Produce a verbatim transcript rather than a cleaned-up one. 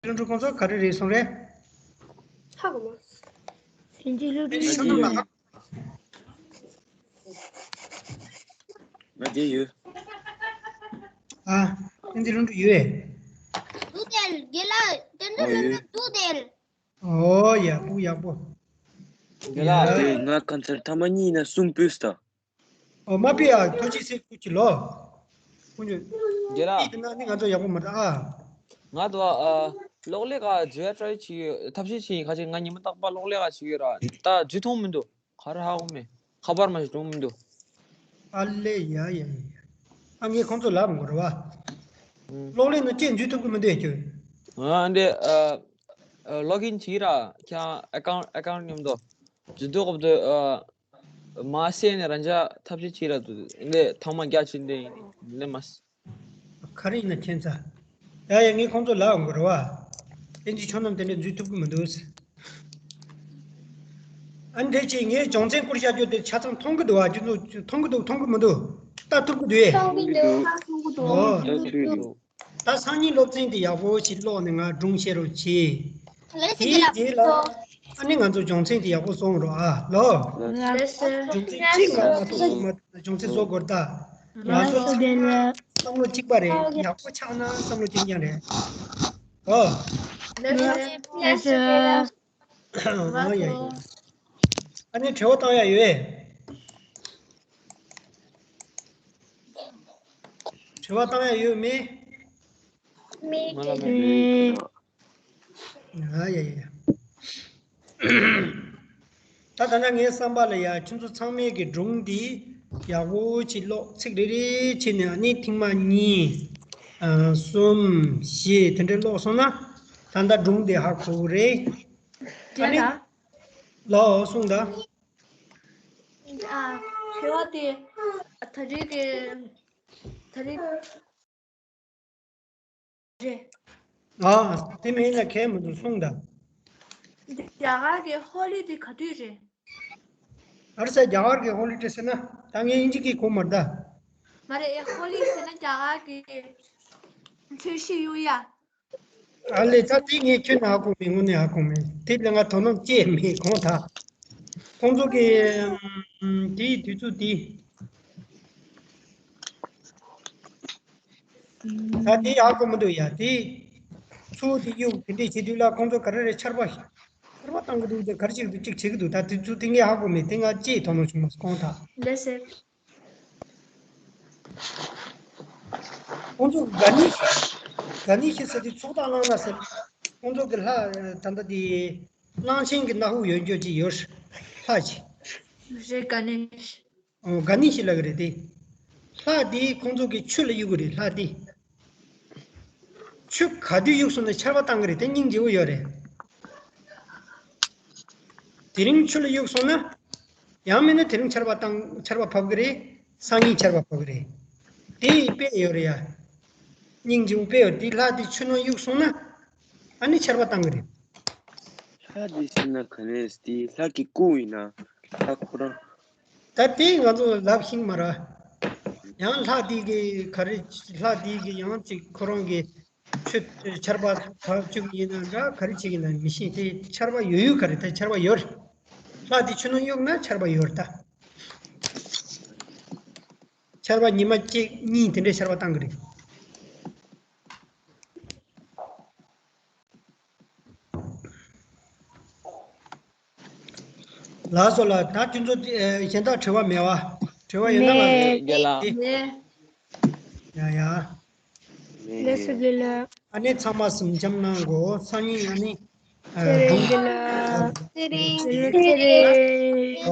ལུང་ཁྲུ་ཁོང་ཚོ་ག་རེ་རེད་གསུངས་རེད། ཧ་གོ་མ། དེ་འདྲའི་སློབ་ཕྲུག་ཤོག་ནང་ལ་ཧ། ང་དེ་ཡོད། ཨ། དེ་འདྲའི་ལུང་ཁྲུ་ཡོད། དུ་དེལ་དགེ་ལ་དེ་འདྲ་ཨ་ཡོད། དུ་དེལ། ཨོ་ཡག་པོ་ཡག་པོ། དགེ་ལ། ང་ཁ་མཚར་ཐ་མ་གཉིས་ན་གསུམ་ཕུལ་ས། ཨོ་མ་ཕི་ཡ་ཐོ་ཅི་སེ་ཀུ་ཅི་ལོ། ཀུ་ཅི། རྒྱལ་ར། ཨི་ན་ནི་ང་ཚོ་ཡག་པོ་མ་རེད་ཨ། ང་ཚོ་ཨ། གློག་ཀླད་ག་འཛུལ་ཡ་ཊ་རའི་བྱེད་ཡོད། ཐབས་ཤེས་བྱེད་ཡིན། ཁ་ཅིག་ང་ཉི་མ་རྟག་པར་གློག་ཀླད་ག་བྱེད་ཡོད་ར། ད་འཛུལ་ཐུབ་མི་འདུག་ག་རེ་ཧ་གོ་མེད། ཁ་པར་མ་ཞིག་འགྲོ་མི་འདུག་ཨ་ལེ་ཡ་ཡ་ཡ། ཨ་ངས་ཁོང་ཚོ་ལབ་མ་དགོས་རེད་བ། ཨུམ། གློག་ཀླད་ནང་ཅིག་འཛུལ་ཐུབ་ཀྱི་མི་འདུག་ཁྱོད། ཨ་འདི་ཨ། ཨ་ལོག་ཨིན་བྱེད་ར། ཁྱང་ཨེ་ཀའུན་ཨེ་ཀའུན་མཉམ་དུ། འཛུལ་དུས་སྐབས་དུ་ཨ། མ་སེ་ནས་རང་ཅག་ཐབས་ཤེས་བྱེད་ར་འདུག་ལས་ཐང་མ་རྒྱ་ཆེན་འདི་ལས་མ་སེ། ག་རེ་ཡིན་ན་ཁྱད་མཚར། ཡ་ཡ་ངས་ཁོང་ཚོ་ལབ་དགོས་རེད་བ། ཨིན་ཇི་ཆོ་ནམ་དེ་འདྲ་འཛུལ་ཐུབ་ཀྱི་མི་འདུག་ཨ་འདྲས་ཅིག་ངས་སྦྱོང་ཚན་བསྐུར་བྱ་རྒྱུ་དེ་ཆ་ཚང་མཐོང་གི་འདུག་བ། ཁྱོད་ཚོ་མཐོང་གི་འདུག་མཐོང་གི་མི་འདུག་ལྟ་ཐུབ་ཀྱི་འདུག་ཨེ། མཐོང་གི་འདུག་མཐོང་གི་འདུག་ཨོ། ལྟ་ཐུབ་ཀྱི་འདུག་ད་སང་ཉིན་སློབ་ཚན་དེ་ཡག་པོ་ཞིག་ཀློག་ནས་ང་སྒྲུང་བཤད་རོགས་གྱིས། ལགས་སོ། དེའི་རྗེས་ལ་ཨ་ནི་ང་ཚོ་སྦྱོང་ཚན་དེ་ཡག་པོ་སོང་རོགས་ཨ་ལོ། ལགས་སོ། སྦྱོང་ཚན་གཅིག་ང་མ་གཏོགས་མ་སྦྱོང་ཚན་བཟོ་དགོས་ད། ང་ཚོ་ཚང་མ་བསམ་བློ་གཅིག་པ་རེད། ཡག་པོ་ཆགས་ན་བསམ་བློ་གཅིག་རྐྱང་རེད། ཨོ། ལགས་སོ། ཨ་ཡ་ཡ། ཨ་ནི་དྲི་བ་བཏང་ཡ་ཡོད། དྲི་བ་བཏང་ཡ་ཡོད་མེད། མེད། ང་ལ་མེད། ཨ་ཡ་ཡ། ད་ད་ལྟ་ངའི་བསམ་པ་ལ་ཡ་ཁྱོད་ཚོ་ཚང་མས་ཀྱི་སྒྲུང་འདི་ཡག་པོ་ཅིག་ཀློག་ཚིག་རེ་རེ་བྱས་ནས་ཨ་ནི་ཐེངས་མ་གཉིས། ཨ་གསུམ། བཞི་དེ་འདྲ་ཀློག་སོང་ན། ད་ལྟ་སྒྲུང་འདི་ཧ་གོ་གི་རེད། ཨ་ནི། རེད་ད། ལའོ་གསུངས་དང་། ཨ། དྲི་བ་དེ་ད་རེས་ཀྱི་ད་རེས་རེད། ཨ། དེ་མིན་ན་གལ་མི་འདུག་གསུངས་དང་། རྒྱ་གར་གྱི་ཧོ་ལི་དེ་ག་དུས་རེད། ཨ་རི་ས་རྒྱ་གར་གྱི་ཧོ་ལི་དེ་ཟེར་ན་ད་ངས་དབྱིན་ཇི་གི་གོ་མར་ད། མ་རེད་ཧོ་ལི་ཟེར་ན་རྒྱ་གར་གྱི་ཆོས་ཤིག་ཡོད་ཡ། ཨ་ལས་ད་དེ་ངས་ཁྱོད་ནས་ཧ་གོ་མེད། དངོས་གནས་ཧ་གོ་མེད། དེ་ལ་ང་དོ་སྣང་བྱས་མེད་གོང་ད། ཁོང་ཚོ་གི་དེའི་དུས་ཚོད་དེ། ད་དེ་ཧ་གོ་མི་འདུག་ཡ་དེ། ཚུར་དེ་གཡུག་དེ་འདྲས་བྱེད་དུས་ལ་ཁོང་ཚོ་ག་རེ་རེད་ཆར་པ། ཆར་པ་བཏང་གི་འདུག་དེ་ག་རེ་བྱེད་ཀྱི་འདུག་ཅིག་བྱེད་ཀྱི་འདུག་ད་དུས་ཚོད་དེ་ངས་ཧ་གོ་མེད། དེ་ང་ཅིག་དོ་སྣང་བྱུང་མ་སོང་གོང་ད། ལགས་སེ། ཁོང་ཚོ་ག་ནི་ག་ནི་ཤི་ཟེར་དུས་ཚོགས་དང་བླངས་ན་ཟེར། ཁོང་ཚོ་གི་ལྷ་ད་ལྟ་དེ་གླང་ཆེན་གྱི་སྣ་ཁུག་ཡོད་རྒྱུ་ཅིག་ཡོད། ལྷ་ཅིག་རེད་ག་ནི། ཨོ་ག་ནི་ཤི་ལ་གི་རེད་དེ། ལྷ་དེ་ཁོང་ཚོ་གི་ཆུ་ལ་གཡུག་གི་རེད་ལྷ་དེ། ཆུ་ག་དུས་གཡུག་སོང་ན་ཆར་པ་བཏང་གི་རེད་དེ་སྙིང་རྗེ་བོ་ཡོད་རེད། དེ་རིང་ཆུ་ལ་གཡུག་སོང་ན། ཡང་མིན་ན་དེ་རིང་ཆར་པ་བཏང་ཆར་པ་བབས་ཀྱི་རེད། སང་ཉིན་ཆར་པ་བབས་ཀྱི་རེད། དེ་ཡི་དཔེ་ཡོད་རེད་ཡ། སྙིང་རྗེ་བོ་དཔེ་ཡོད་དེ་ལྷ་དེ་ཆུ་ནང་གཡུག་སོང་ན། ཨ་ནི་ཆར་པ་བཏང་གི་རེད། ལྷ་དེ་ཟེར་ན་ག་ནས་དེ་ལྷ་གི་སྐུ་ཡིན་ན་ལྷ་ཁོ་རང་། ད་དེ་ང་ཚོ་ལབ་ཤིང་མ་ར། ཡང་ལྷ་དེ་གི་ག་རེ་ལྷ་དེ་གི་ཡང་ཅིག་ཁོ་རང་གི་ཆུ་ཆར་པ་བབས་བཅུག་ཡིན་ན་འདྲ་ག་རེ་བྱེད་ཀྱི་ན་མི་ཤེས་དེ་ཆར་པ་ཡོད་ཡོད་ག་རེ་ད་ཆར་པ་ཡོད་རེད། ལྷ་དེ་ཆུ་ནང་གཡུག་ན་ཆར་པ་ཡོད་རེད་ད། ཆར་པ་ཉི་མ་གཅིག་གཉིས་དེ་འདྲའི་ཆར་པ་བཏང་གི་རེད། ལགས་སོ་ལགས། ད་དུས་ཚོད་དེ་ཨེ་གཞན་དག་དྲི་བ་མེད་བ། དྲི་བ་ཡོད་ན་ལགས། མེད། རྒན་ལགས། ཡ་ཡ། ལགས་སོ་རྒན་ལགས། ཨ་ནི་ཚང་མ་གཟིམ་འཇམ་གནང་གོ་སང་ཉིན་ཨ་ནི། ཚེ་རིང་རྒན་ལགས། ཚེ་རིང་། ཚེ་རིང་།